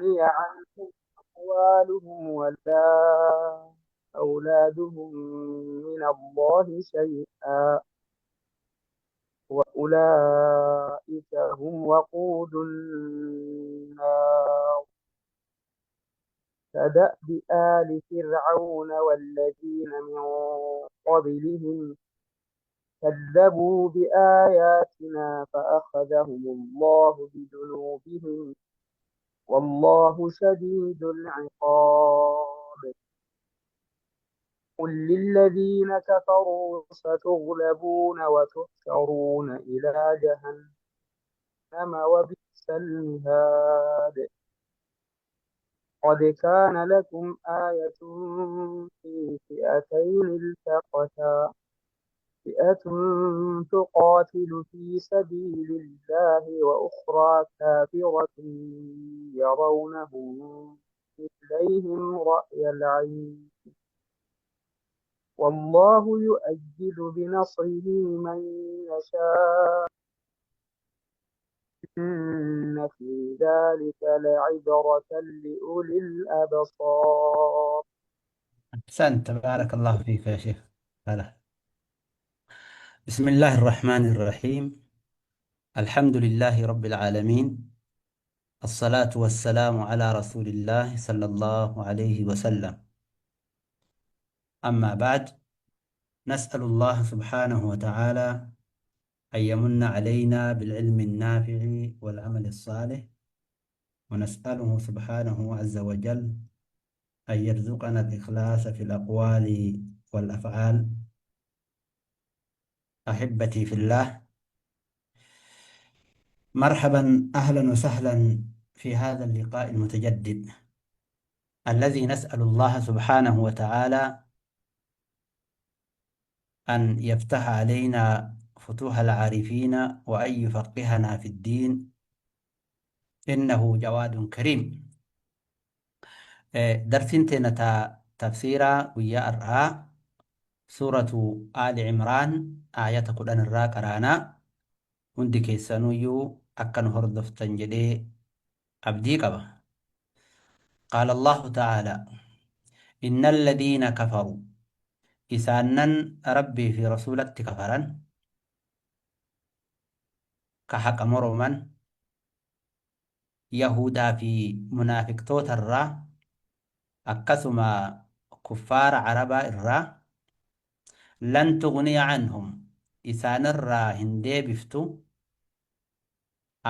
تغني عنهم أموالهم ولا أولادهم من الله شيئا وأولئك هم وقود النار. كدأب آل فرعون والذين من قبلهم كذبوا بآياتنا فأخذهم الله بذنوبهم والله شديد العقاب. قل للذين كفروا ستغلبون وتحشرون إلى جهنم وبئس المهاد. قد كان لكم آية في فئتين التقتا، فئة تقاتل في سبيل الله وأخرى كافرة يرونهم مثليهم رأي العين والله يؤيد بنصره من يشاء إن في ذلك لعبرة لأولي الأبصار. أحسنت، بارك الله فيك يا شيخ. هلا. بسم الله الرحمن الرحيم. الحمد لله رب العالمين، الصلاة والسلام على رسول الله صلى الله عليه وسلم. أما بعد، نسأل الله سبحانه وتعالى أن يمن علينا بالعلم النافع والعمل الصالح، ونسأله سبحانه عز وجل أن يرزقنا الإخلاص في الأقوال والأفعال. أحبتي في الله، مرحبا، أهلا وسهلا في هذا اللقاء المتجدد الذي نسأل الله سبحانه وتعالى أن يفتح علينا فتوح العارفين وأن يفقهنا في الدين، إنه جواد كريم. درسين تنا تفسيرا ويا الرها سورة آل عمران آية قرآن الرا قرانا hundi keessanuyyuu akka nu hordoftan jedhee abdii qaba. Qaala Allahu ta'ala: Inna alladhiina kafaru, isaannan Rabbii fi Rasuulatti kafaran, ka haqa moroman, Yahudaa fi munaafiqtoota irraa, akkasuma kuffaara Arabaa irraa, lan tughniya canhum, isaanirraa hin deebiftu,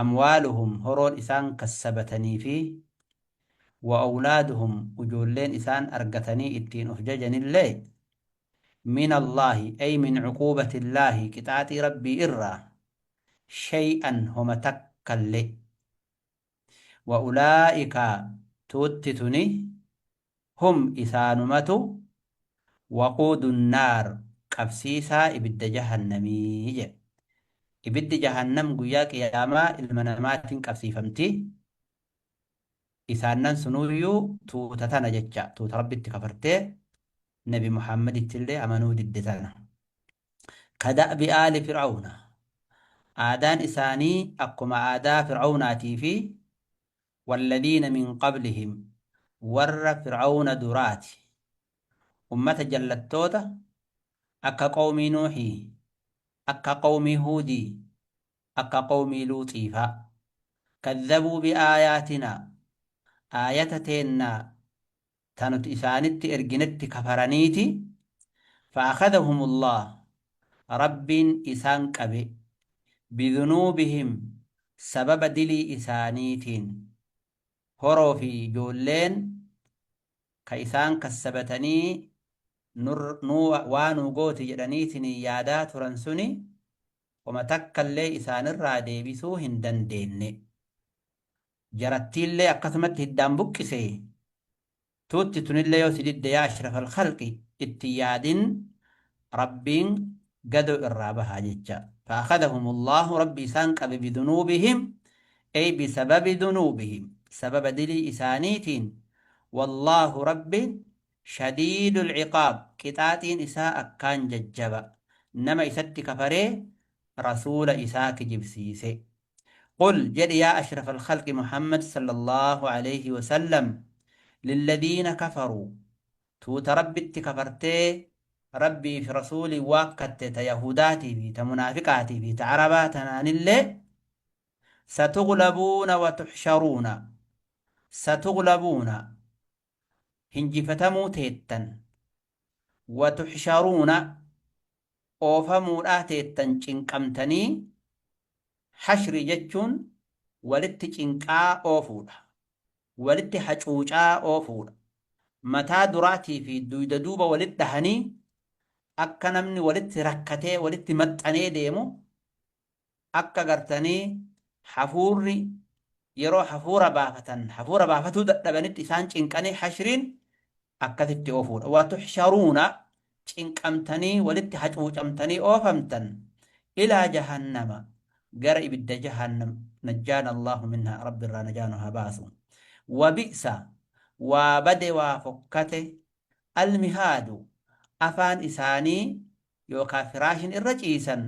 amwaaluhum, horoon isaan kassabatanii fi wa awlaaduhum, ujoolleen isaan argatanii ittiin of jajanillee, min Allaahi ay min cuquubati Illaahi, qixaaxii Rabbii irraa, shay'an, homa takkallee. Wa ulaa'ika, tuutti tuni, hum, isaanumatu, waquudu naar, qabsiisaa ibidda jahannamii jedhe. Ibiddi jahannam guyyaa qiyaamaa ilma namaatiin qabsiifamti. Isaannan sunuyyuu tuuta tana jecha, tuuta Rabbitti kafartee Nabi Muhammaditti illee amanuu didde tana. Kada'bi aali Fir'aawna, aadaan isaanii akkuma aadaa Fir'aawnaatii fi walladiina min qablihim, warra Fir'aawna duraati, ummata jallattoota akka qawmii Nuuhii, akka qawmii Huudii, akka qawmii Luuxiifaa. Kazzabuu bi'aayaatinaa, aayata teennaa ta nuti isaanitti erginetti kafaraniiti, fa'akhadhahumullah, Rabbiin isaan qabe, bidhunuubihim, sababa dilii isaaniitiin. Horoo fi ijoolleen ka isaan kassabatanii nuu waa nuu gooti jedhaniitiin yaadaa turan suni homa takkallee isaanirraa deebisuu hin dandeenne. Jarattiillee akkasumatti hiddaan buqqise. Tuutti tunillee yoo si didde, yaa ashraf alkhalqi, itti yaadin, Rabbiin gadoo irraa bahaa jecha. فأخذهم الله، Rabbi isaan qabe، بذنوبهم أي بسبب ذنوبهم، sababa dilii isaaniitiin. والله، Rabbi، شديد العقاب، qixaaxiin isaa akkaan jajjaba nama isatti kafaree rasuula isaa kijibsiise. Qul jedhi yaa ashraf alkhalqi Muhammad sallallahu alayhi wasallam lilladhiina kafaruu tuuta Rabbitti kafartee Rabbii fi Rasuulii waakkatte ta Yahudaatii fi ta munaafiqaatii fi ta Arabaa tanaanillee satuglabuuna wa tuxsharuuna satuglabuuna hinjifatamuu teettan wa tuxsharuuna oofamuudhaa teettan cinqamtanii. Hashrii jechuun walitti cinqaa oofuudha, walitti hacuucaa oofuudha. Mataa duraatii fi duyda duuba walitti dhahanii akka namni walitti rakkatee walitti maxxanee deemu, akka gartanii hafuurri yeroo hafuura baafatan hafuura baafatuu dadhabanitti isaan cinqanii hashriin akkasitti oofuudha. Wa tuxsharuuna cinqamtanii walitti hacuucamtanii oofamtan ilaa jahannama gara ibidda jahannam najjaana Allahu minha Rabbi irraa najaa nu haa baasu. Wa bi'sa waa bade waa fokkate almihaadu afaan isaanii yookaa firaashin irra ciisan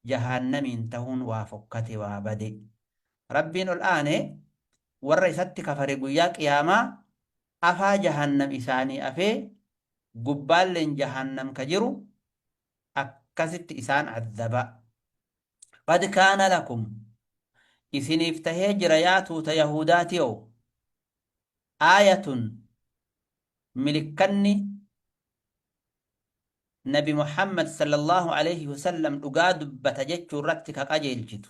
jahannamiin tahuun waa fokkate waa bade. Rabbiin ol aane warra isatti kafare guyyaa qiyaamaa afaa jahannam isaanii afee gubbaalleen jahannam ka jiru akkasitti isaan azzaba. Qad kaana lakum isiniif tahee jira yaa tuuta Yahudaatiyoo aayatun milikkanni Nabi Muhammad sallallahu alaihi wasallam dhugaa dubbata jechuu irratti ka qajeelchitu.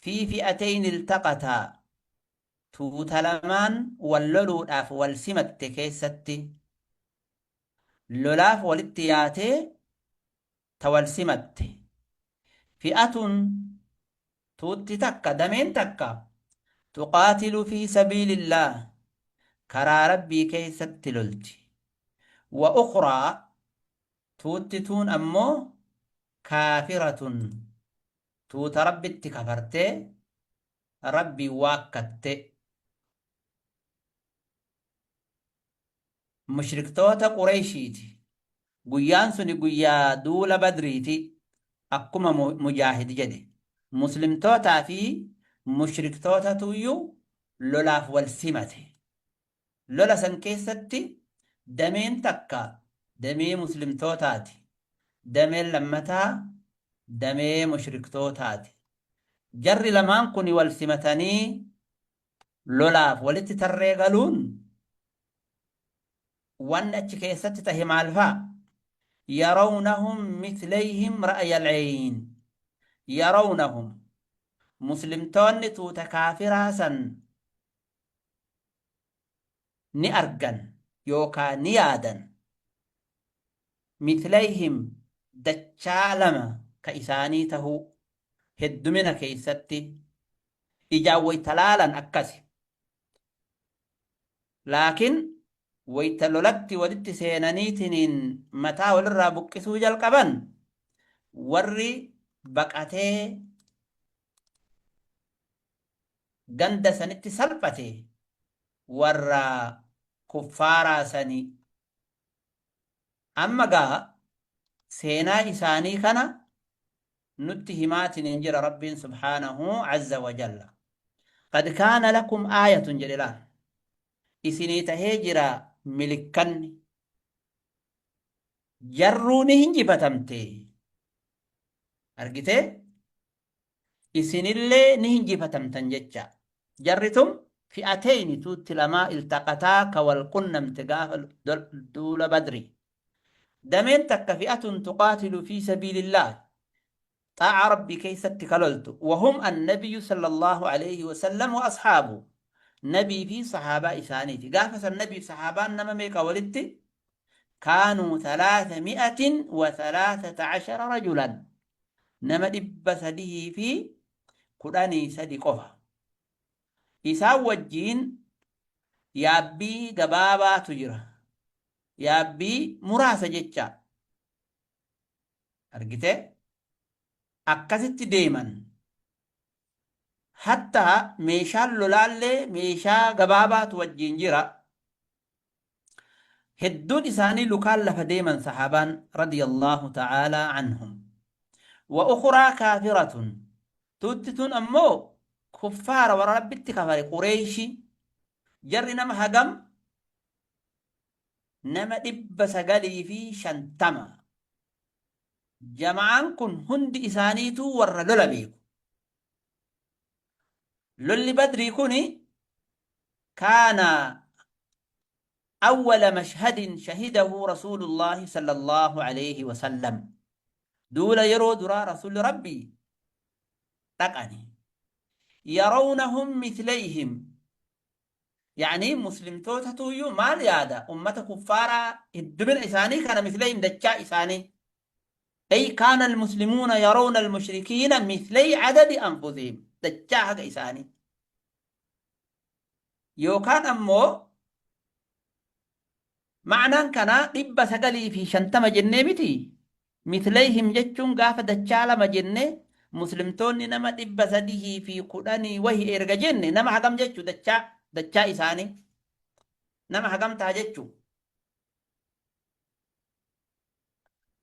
Fi fi'atayn iltaqataa tuuta lamaan wal loluudhaaf wal simatte keessatti lolaaf walitti yaatee ta wal simatte. Fi'atun tuutti takka dameen takka tuqaatilu fi sabiilillaah karaa Rabbii keessatti lolti. Wa ukhraa tuutti tuun ammoo kaafiratun tuuta Rabbitti kafartee Rabbiin waakkatte. Mushriktoota Qureyshiiti. Guyyaan suni guyyaa duula Badriiti akkuma Mujaahid jedhe. Muslimtootaa fi mushriktootatuyyuu lolaaf wal simate. Lola san keessatti dameen takka damee muslimtootaati. Dameen lammataa damee mushriktootaati. Jarri lamaan kuni wal simatanii lolaaf walitti tarree galuun wanni achi keessatti tahe maal fa'a? Yarawnahum mithleyhim ra'yal ayn. Yarawnahum muslimtoonni tuuta kaafiraa san ni argan yookaa ni yaadan. Mithleyhim dachaa lama ka isaanii tahuu heddumina keessatti ijaan wayta laalan akkasi. Laakiin wayta lolatti walitti seenaniitiniin mataa walirraa buqqisuu jalqaban warri baqatee ganda sanitti salphate warra kuffaaraa sani. Amma gaa seenaa isaanii kana nutti himaatiniin jira Rabbiin subhaanahu azza wa jalla. Qad kaana lakum aayatun jedhe laal. Isinii tahee jira milikkanni. Jarruu ni hinjifatamte. Argitee? Isinillee ni hinjifatamtan jecha. Jarri tun fi'ateyni tuutti lamaa iltaqataa ka wal qunnamte gaafa duula Badri. Dameen takka fi'atun tuqaatilu fi sabiilillaah xaa'aa Rabbii keessatti ka loltu wahum annabiyyu sallallahu alayhi wasallam wa ashaabu nabii fi sahaabaa isaaniiti. Gaafa san nabii fi sahaabaan nama meeqa walitti? Kaanuu 313 rajulan nama 313 qofa. Isaan wajjiin yaabbii gabaabaatu jira. Yaabbii muraasa jecha. Argitee? Akkasitti deeman. Hatta meeshaan lolaallee meeshaa gabaabaatu wajjiin jira. Hedduun isaanii lukaan lafa deeman sahaabaan radiyallahu ta'aalaa anhum. Wa ukhraa kaafiratun. Tuutti tun ammoo kuffaara warra Rabbitti kafare Qureeyshi. Jarri nama hagam? Nama 950. Jama'aan kun hundi isaaniituu warra lola beeku. Lolli Badrii kuni kaana awwala mashhadin shahidahu Rasuulullaahi sallallaahu alayhi wasallam. Duula yeroo duraa Rasuulli Rabbii dhaqani. Yarawnahum mithlayhim. Ya'ni muslimtootatuyyuu maal yaada? Ummata kuffaaraa heddumina isaanii kana mithlayhim dachaa isaanii. Ay kaana almuslimuuna yarawna almushrikiina mithlay adadi anfusihim. Dachaa haga isaanii. Yookaan ammoo ma'naan kanaa 950 jennee miti? Mithlayhim jechuun gaafa dachaa lama jenne muslimtoonni nama 310 wahi erga jenne nama hagam jechu dachaa dachaa isaanii nama hagam ta'a jechu?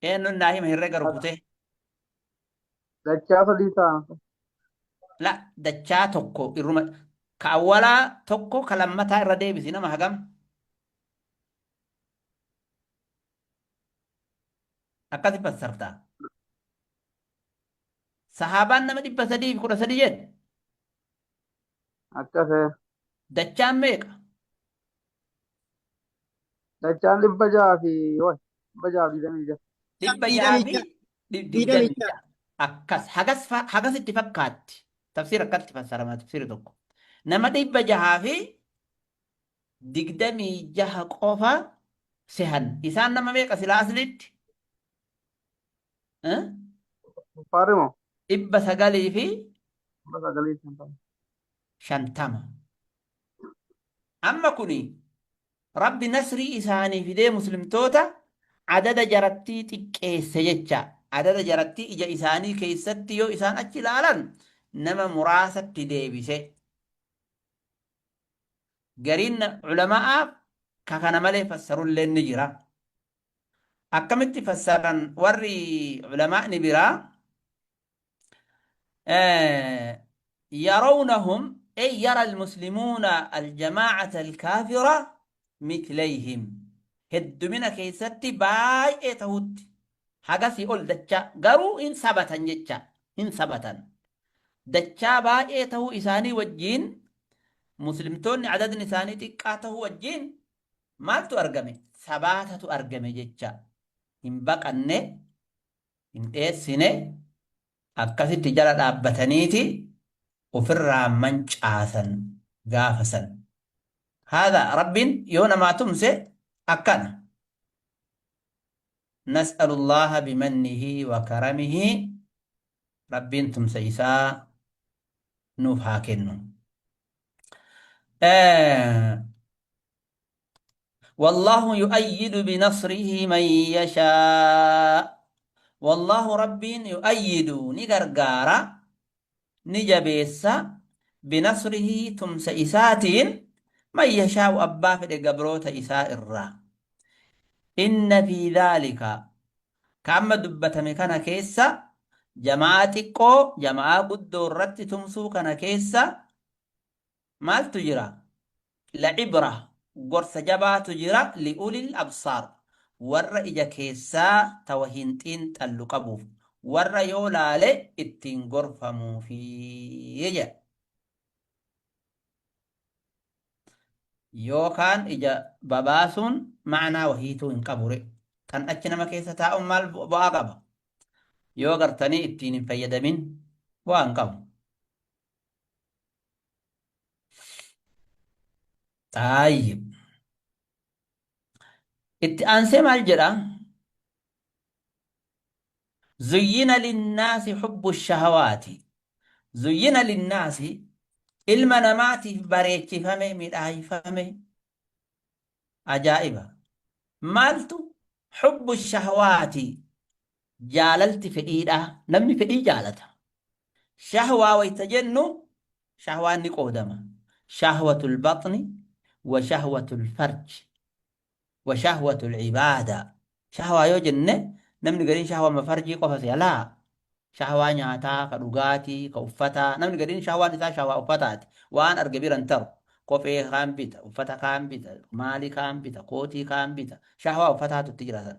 Eenyuun naa hima herrega rukutee? Dachaa sadii ta'a. La dachaa tokko irruma ka awwalaa tokko ka lammataa irra deebisi nama hagam? Akkasi fassarta. Sahaabaan nama 313 jedhe. Akkasee. Dachaan meeqa? Dachaan dhibba jaha fi wayi 626. Dhibba jaha fi Digdamii digdamii jaha. jaha. Akkas hagas hagasitti fakkaatti. Tafsiira akkatti fassarama tafsiirri tokko. Nama 626 qofa sehan. Isaan nama meeqa silaa aslitti? Eh? Kuffaarri moo? Dhibba sagalii fi 950. 50. Amma kuni Rabbi nasrii isaanii fidee muslimtoota adada jarattii xiqqeesse jecha. Adada jarattii ija isaanii keessatti yoo isaan achi ilaalan nama muraasatti deebise. Gariin ulama'aa ka kana malee fassarulleen ni jira. Akkamitti fassaran warri ulamaa'ni biraa? Yarawnahum ay yara almuslimuuna aljamaacata alkaafira mitlayhim. Heddumina keessatti baay'ee tahutti hagasii ol dachaa garuu hin sabatan jecha hin sabatan. Dachaa baay'ee tahuu isaanii wajjiin muslimtoonni adadni isaanii xiqqaa tahuu wajjiin maaltu argame? Sabaatatu argame jecha. Hin baqanne, hin dheessine, akkasitti jala dhaabbataniiti ofirraa mancaasan gaafa san. Haadha Rabbiin yoo namaa tumse akkana. Nas'alullaha bimannihi wa karamihi Rabbiin tumsa isaa nuuf haa kennu. Wallaahu yu'ayyidu binasrihi man yashaa. Wallaahu Rabbiin yu'ayyidu ni gargaara, ni jabeessa, binasrihi tumsa isaatiin man yashaa'u abbaa fedhe gabroota isaa irraa. Inna fi dhaalika ka amma dubbatame kana keessa jama'aa xiqqoo jama'aa guddoo irratti tumsuu kana keessa maaltu jira? La'ibra, gorsa jabaatu jira li'ulil absaar, warra ija keessaa ta wahiin xiinxallu qabuuf, warra yoo laale ittiin gorfamuufi jedha. Yookaan ija babaasuun ma'naa wahiituu hin qabure. Kan achi nama keessa taa'uun maal bu'aa qaba? Yoo gartanii ittiin hin fayyadamin bu'aa hin qabu. Xaayyib. Itti aansee maal jedha? Zuyyina linnaasi hubbu shahawaati. Zuyyina linnaasi ilma namaatiif bareechifame, midhaayfame. Ajaa'iba! Maaltu hubbu shahawaati jaalalti fedhiidha. Namni fedhii jaalata. Shahwaa wayta jennu shahwaan ni qoodama. Shahwatul baxni wa shahwatul farj wa shahwatul ibaada. Shahwaa yoo jenne namni gariin shahwama farjii qofa se'a. Laa. Shahwaa nyaataa, ka dhugaatii, ka uffataa. Namni gariin shahwaan isaa shahwaa uffataati. Waan arge bira hin taru. Kophee kaan bita, uffata kaan bita, maalii kaan bita, kootii kaan bita. Shahwaa uffataatu itti jira san.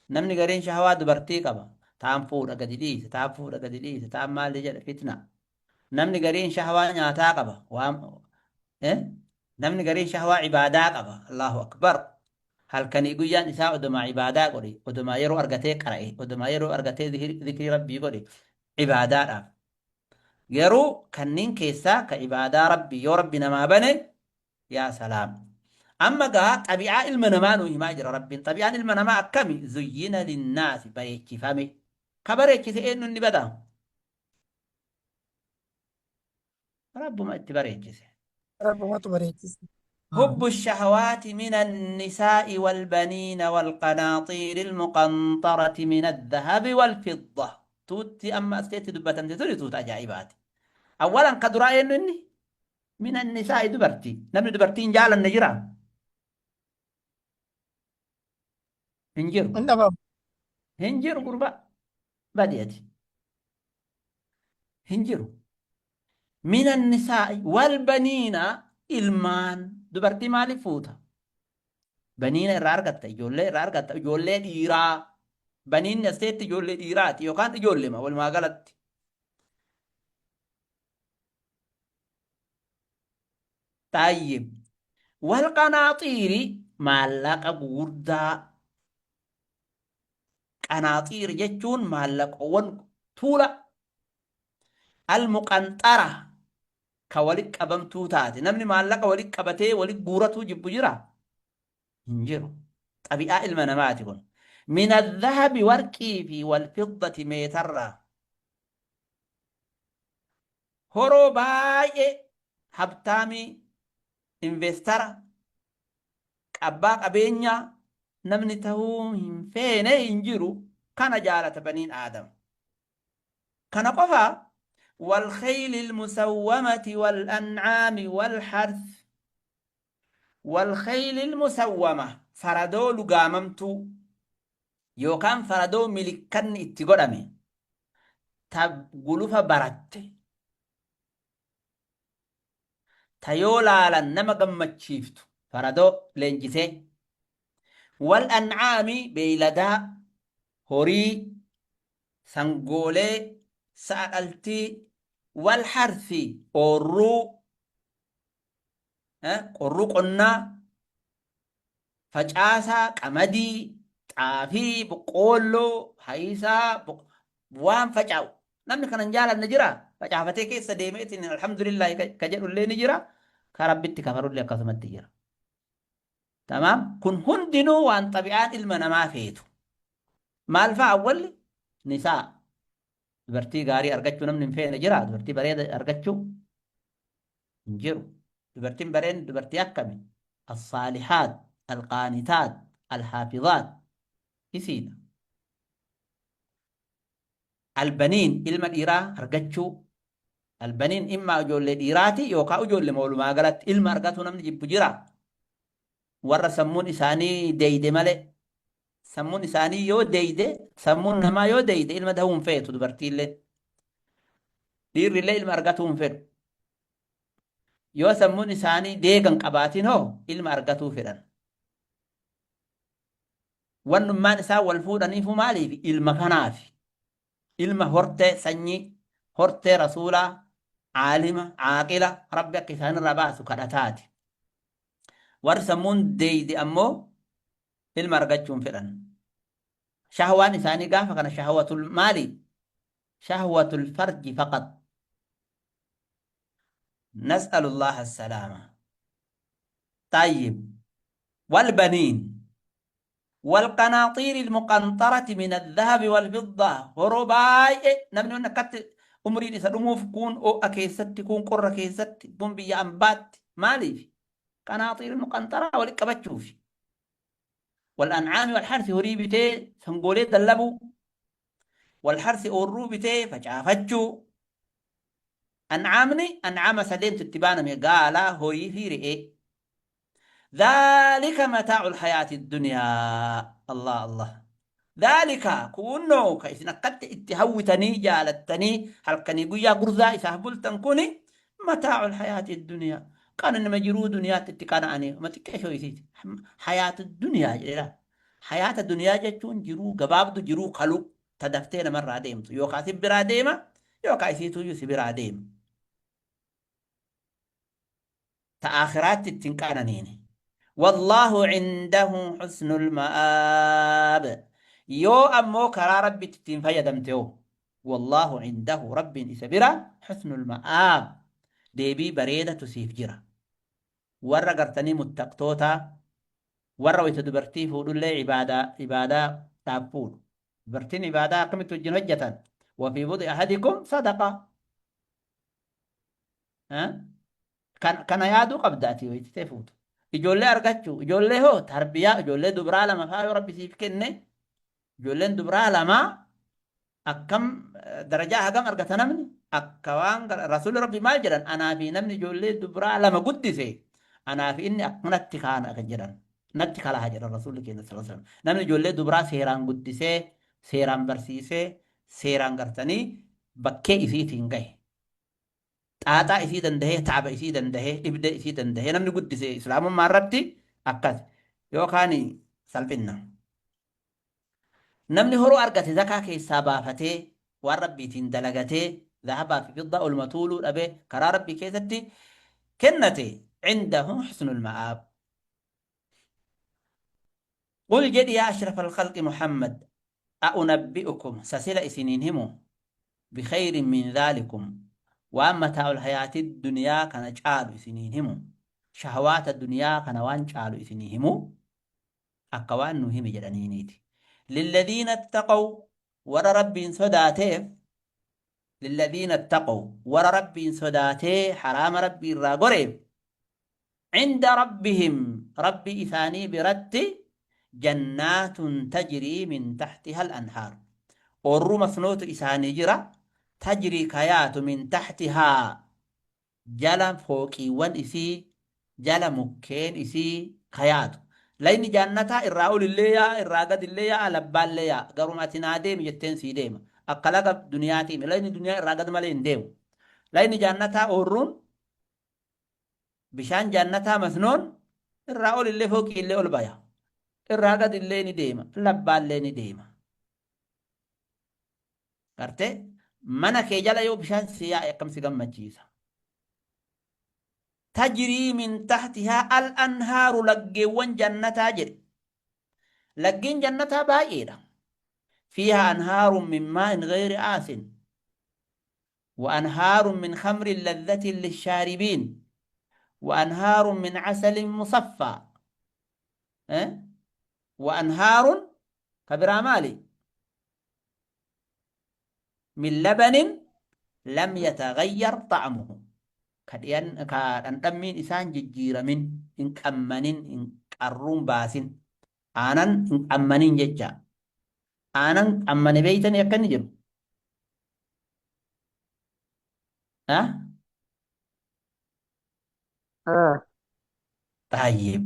Namni gariin shahwaa dubartii qaba. Taan fuudha gadi dhiise, taan fuudha gadi dhiise, taan maali jedha fitna. Namni gariin shahwaa nyaataa qaba. Waan namni gariin shahwaa ibaadaa qaba. Allahu akbar. Halkanii guyyaan isaa odomaa ibaadaa godhe, odomaa yeroo argatee qara'e, odomaa yeroo argatee zikrii rabbii godhe ibaadaadhaaf. Garuu kanniin keessaa ka ibaadaa rabbii yoo rabbi namaa bane yaa salaam. Amma gaa xabi'aa ilma namaa nuu himaa jira rabbiin. Xabi'aan ilma namaa akkami? Zuyyina linnaasi bareechifame. Ka bareechise eenyu inni badaa? Rabbuma itti bareechise. Rabbumatu bareechise. حب الشهوات من النساء والبنين والقناطير المقنطرة من الذهب والفضة توتي أما أستيت دبتم تتولي توت أجائبات أولا قد رأي إني من النساء دبرتي نمن دبرتين جال النجرة هنجر Hin dhabamu. هنجر قربا بديتي هنجر من النساء والبنين ilmaan dubartii maaliif fuuta? Baniina irraa argatta, ijoollee irraa argatta, ijoollee dhiiraa. Baniinni asteetti ijoollee dhiiraati yookaan ijoollema walumaa galatti. Tayyib. Wal qanaaxiiri maallaqa gugurdaa. Qanaaxiir jechuun maallaqoowwan tuula. Al-muqanxara ka walitti qabamtuu taate. Namni maallaqa walitti qabatee walitti guuratuu jibbu jira? Hin jiru. Xabi'aa ilma namaati kun. Min adhahabi warqii fi walfiddati meetarraa. Horoo baay'ee habtaamii investara abbaa qabeenyaa namni tahuu hin feene hin jiru kana jaalata baniin aadam. Kana qofa والخيل المسومة والأنعام والحرث والخيل المسومة faradoo lugaamamtuu yookaan faradoo milikkanni itti godhame ta gulufa baratte ta yoo laalan nama gammachiiftu faradoo leenjisee wal an'aami beeyladaa horii sangoolee sa'a dhaltii wal harsi oorruu qorruu qonnaa facaasaa qamadii xaafii boqqoolloo hayisaa waan faca'u namni kana hin jaalanne jira facaafatee keessa deemeetiin alhamdulillah ka jedhullee ni jira ka rabbitti kafarullee akkasumatti jira. Tamaam kun hundinuu waan xabi'aan ilma namaa feetu. Maal fa'a awwalli? Nisaa. Dubartii gaarii argachuu namni hin feene jira. Dubartii bareeda argachuu hin jiru. Dubartiin bareen dubartii akkami? As-saalihaat, al-qaanitaat, al-haafizaat. Isiidha. Albaniin ilma dhiiraa argachuu. Albaniin immaa ijoollee dhiiraati yookaan ijoollee walumaa galatti ilma argatuu namni jibbu jira. Warra sammuun isaanii deeyde malee. Sammuun isaanii yoo deeyde, sammuun namaa yoo deeyde ilma dahuu hin feetu dubartiillee. Dhiirrillee ilma argatuu hin fedhu. Yoo sammuun isaanii deegan qabaatin hoo ilma argatuu fedhan. Wannummaan isaan wal fuudhaniifuu maaliif? Ilma kanaafi. Ilma hortee sanyii, hortee rasuulaa, aalima, aaqila rabbi akka isaanirraa baasu kadhataati. Warri sammuun deeyde ammoo ilma argachuu hin fedhan. Shahwaan isaanii gaafa kana shahwatul maali? Shahwatul farji faqat. Nas'alullaha salaama. Tayyib. Wal baniin. والقناطير المقنطرة من الذهب والفضة horoo baay'ee namni wanni akkatti umriin isa dhumuuf kuun ho'a keessatti kuun qorra keessatti kuun biyya ambaatti maaliif qanaaxiir muqanxaraa walitti qabachuuf والأنعام والحرث horii bitee sangoolee dallabuu والحرث oorruu bitee facaafachuu an'aamni an'aama sadeentu itti baaname gaalaa horii fi re'ee ذلك متاع الحياة الدنيا الله الله Dhaalika kuunnoo ka isin akkatti itti hawwitanii jaalattanii halkanii guyyaa gurzaa isaaf bultan kuni mataa'ul hayaati duniyaa. Qananima jiruu duniyaatti itti qana'anii ma xiqqeeshoo isiiti. Hayaatu duniyaa jedhera. Hayaata duniyaa jechuun jiruu gabaabdu, jiruu kaluu ta daftee namarraa deemtu, yookaa si biraa deema yookaa isiituyyuu si biraa deema. Ta aakhiraatti ittiin qananiine. Wallaahu cindahu husnul ma'aab. Yoo ammoo karaa Rabbitti ittiin fayyadamte hoo, wallaahu cindahu, Rabbiin isa bira, husnul ma'aab, deebii bareedatu siif jira. Warra gartanii muttaqtootaa, warra wayta dubartii fuudhullee ibaadaa ibaadaa dhaaf fuudhu. Dubartiin ibaadaa akkamitti wajjin hojjetan? Wa fi bud'i ahadikum sadaqa. Kana yaaduu qabda ati wayititee fuutu. Ijoollee argachuu, ijoollee hoo tarbiyaa, ijoollee dubraa lama faa yoo Rabbi siif kenne, ijoolleen dubraa lama akkam darajaa hagam argata namni? Akka waan rasuulli Rabbi maal jedhan? Anaa fi namni ijoollee dubraa lama guddise, anaa fi inni akkanatti kaana kan jedhan, natti kalaha jedhan rasuulli keenya sallallahu alaihi wasallam. Namni ijoollee dubraa seeraan guddisee, seeraan barsiisee, seeraan gartanii bakkee isiitiin gahe, xaaxaa isii dandahee, taaba isii dandahee, dhibdee isii dandahee namni guddise islaamummaa irratti akkas yookaan salphinna. Namni horuu argate zakaa keessaa baafatee waan Rabbiitiin dalagatee zahabaa fi fiddaa oluma tuuluu dhabee karaa Rabbii keessatti kennate, cindahu husnul ma'aab. Qul jedhi yaa ashrafal khalqi Muhammad, a'unabbi'ukum, sa sila isiniin himu, bikhayrin min dhaalikum, waan mataa'ul hayaati duniyaa kana caalu isiniin himu, shahawaata duniyaa kana waan caalu isinii himu? Akka waan nu himi jedhaniiniiti. Lilladhiina ittaqaw, warra Rabbiin sodaateef, lilladhiina ittaqaw, warra Rabbiin sodaatee haraama Rabbii irraa goreef, Cinda rabbihim, Rabbii isaanii biratti, jannaatun tajrii min tahtihal anhaar, oorruu masnootu isaanii jira, tajrii ka yaatu, min tahtihaa, jala fooqiiwwan isii, jala mukkeen isii ka yaatu. Layni jaannataa irraa olillee yaa'a, irraa gadillee yaa'a, labbaallee yaa'a. Garuma ati naa deemi jetteen sii deema. Akka laga duniyaatii layni duniyaa irraa gad malee hin deemu. Layni jaannataa, oorruun bishaan jaannataa masnoon irraa ol illee, fooqii illee ol baya. Irraa gad illee ni deema. Labbaallee ni deema. Gartee mana kee jala yoo bishaan si yaa'e akkam si gammachiisa. Tajrii min tahtihaa al anhaaru, laggeewwan jannataa jedhe. Laggeen jannataa baay'eedha. Fiihaa anhaarun min maa'in ghayri aasin. وأنهار من خمر لذة للشاربين وأنهار من عسل مصفى وأنهار كبرا مالي من لبن لم يتغير طعمه، كدhandhammiin isaan jijjiiramin, hin qammanin, hin qarruun baasin, aanan hin qammanin jecha. Aanan qammane beeytanii akka inni jiru? Ha? طيب،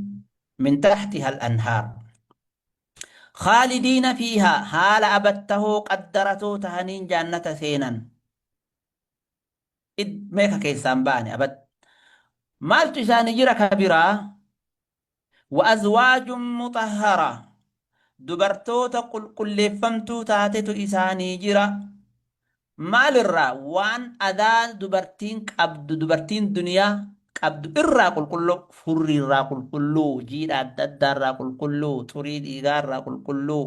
من تحتها الأنهار خالدين فيها، haala abattahoo qaddaratoo tahaniin jannata seenan. Meeqa keessaan baane abad. Maaltu isaanii jira ka biraa? وأزواج مطهرة، dubartoota qulqulleeffamtuu taatetu isaanii jira. Maalirraa? Waan adaa dubartiin qabdu, dubartiin duniyaa qabdu irraa qulqulluu, furrii irraa qulqulluu, jiidha adda addaa irraa qulqulluu, xurii dhiigaa irraa qulqulluu,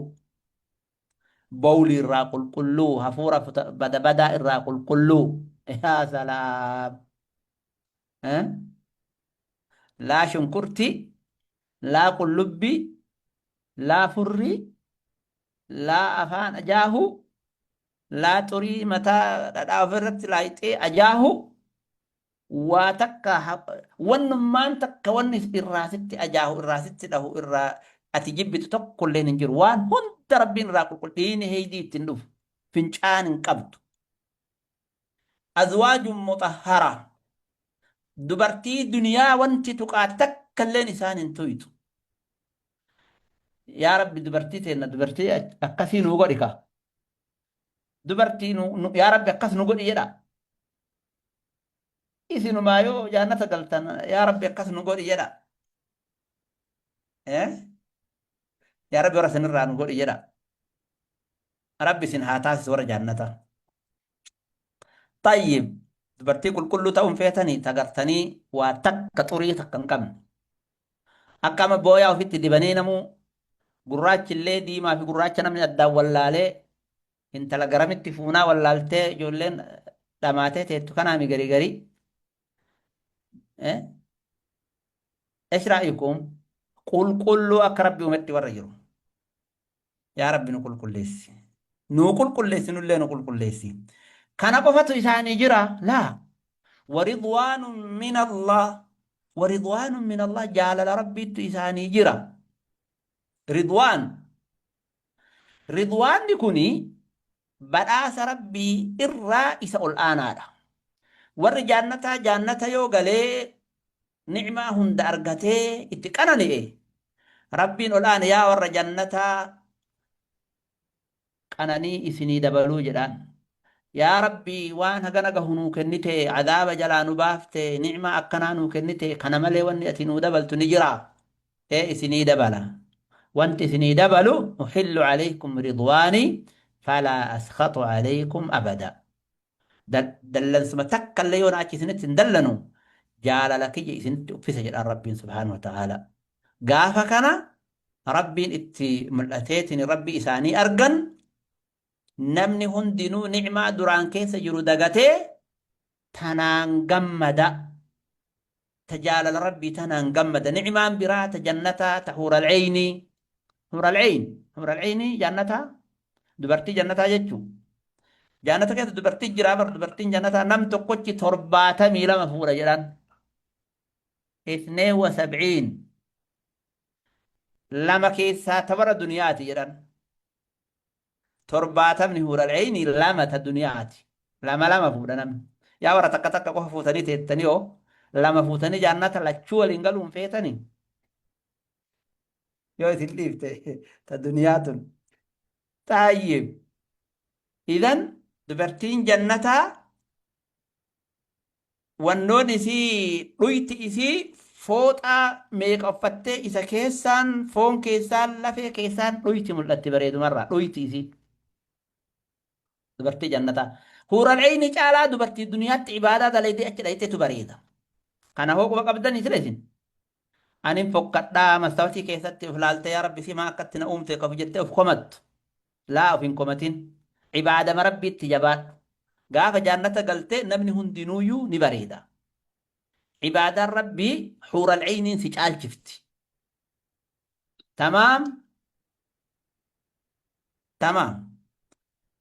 bowlii irraa qulqulluu, hafuura bada badaa irraa qulqulluu. Yaa salaam! Laa shunkurtii, laa qullubbii, laa furrii, laa afaan ajaahu, laa xurii mataa dhadhaa ofirratti laayixee ajaahu, waa takka wannummaan takka wanni irraa sitti ajaahu, irraa sitti dhahu, irraa ati jibbitu tokkolleen hin jiru. Waan hunda Rabbiin irraa qulqullu, dhiini heeydii ittiin dhufu, fincaan hin qabdu. Azwaajun mutahhara, dubartii duniyaa wanti tuqaa takka illeen isaan hin tuyxu. Yaa Rabbi, dubartii teenna dubartii akkasii nuu godhi ka. Dubartii nu yaa Rabbi akkas nu godhi jedha. Isinumaa yoo jaannata galtan, yaa Rabbi akkas nu godhi jedha. Eh? Yaa Rabbi, warra isinirraa nu godhi jedha. Rabbi isin haa taasisu warra jaannata. Tayyib, dubartii qulqulluu ta'uun feetanii tagartanii waa takka xurii takka hin qabne. Akka amma booyaa ofitti dibanii namuu gurraachi illee diimaa fi gurraacha namni addaan wallaalee, intala garamitti fuunaa wallaaltee ijoolleen dhamaatee teettu kanaami garii garii. Eh? Esh ra'ayukum? Qulqulluu akka Rabbi uumetti warra jiru. Yaa Rabbi, nu qulqulleessi. Nuu qulqulleessi, nullee nu qulqulleessi. Kana qofatu isaanii jira laa. Waridwaanu min Allah. Waridwaanu min Allah, jaalala Rabbiittu isaanii jira. Ridwaan. Ridwaanni kuni badhaasa Rabbii irraa isa ol aanaadha. Warri jaannataa jaannata yoo galee ni'maa hunda argatee itti qanani'e, Rabbiin ol aane yaa warra jannataa, qananii isinii dabaluu jedhaan. Yaa Rabbii, waan hagana gahu nuu kennite, adaaba jalaa nu baafte, ni'maa akkanaa nuu kennite, kana malee wanni ati nuu dabaltu ni jira? Ee, isinii dabala. Wanti isinii dabalu, uhillu alaykum ridwaani falaa askhatu alaykum abada. Dallansuma takka illee yoo na achi isinitti hin dallanu, jaalala kiyya isinitti uffisa jedhaan Rabbiin subhaanahu wa ta'aala. Gaafa kana Rabbiin itti mul'ateetiin Rabbi isaanii argan, namni hundinuu ni'maa duraan keessa jiru dagatee tanaan gammada. Ta jaalala Rabbii tanaan gammada. Ni'maan biraa ta jannataa, ta huural ceynii. Huural ceyn. Huural ceynii jannataa. Dubartii jannataa jechuu. Jannata keessa dubartii jiraa bar, dubartiin jannataa nam tokkochi 72 fuudha jedhan. 72. Lama keessaa ta bara duniyaati jedhan. 70n huural ceynii lama ta duniyaati. Lama lama fuudha namni. Yaa warra takka takka qofa fuutanii teettanii hoo, lama fuutanii jannata lachuu waliin galuun feetanii? Yoo isin dhiifte ta duniyaa tun. Xaayyib. Idan dubartiin jannataa wannoon isii, dhuyti isii fooxaa meeqa uffattee, isa keessaan, foon keessaan, lafee keessaan dhuyti mul'atti bareedumarraa dhuyti isii. Dubartii jannataa. Huural ceyni caalaa dubartii duniyaatti ibaadaa dalaydee achi dhayxetu bareeda. Kana hoo quba qabdanii sila isin? Anin fokkadhaa mastawatii keessatti of laaltee, yaa Rabbi, simaa akkatti na uumte qof jettee of komattu. Laa, of hin komatin. Ibaadama Rabbiitti jabaadhu. Gaafa jaannata galte namni hundinuuyyuu ni bareeda. Ibaadaan Rabbii huural ceyniin si caalchifti. Tamaam? Tamaam.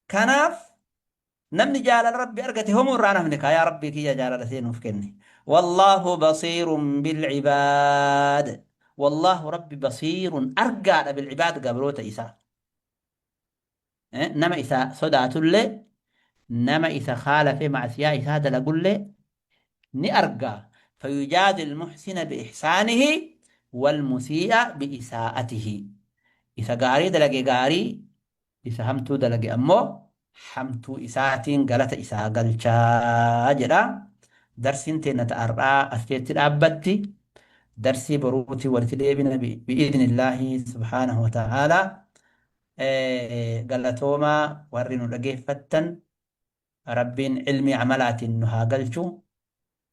Kanaaf namni jaalala Rabbi argate homuu irraa hafne kaa. Yaa Rabbii kiyya, jaalala seenuuf kenni. Wallaahu basiirun bilcibaad. Wallaahu, Rabbi, basiirun argaadha, bilcibaad, gabroota isaa. Nama isa sodaatullee, nama isa khaalafee macsiyaa isaa dalagullee ni arga. Fayujaazi almuhsina biihsaanihi walmusii'a biisaa'atihi. Isa gaarii dalage gaarii, isa hamtuu dalage ammoo hamtuu isaatiin galata isaa galchaa jedha. Darsiin teenna ta har'aa as keetti dhaabbatti. Darsii boruutii walitti deebina bi'idhnillaahi subhaanahu wa ta'aalaa. Galatoomaa warri nu dhageeffattan. Rabbiin ilmii amalaatiin nu haa galchu.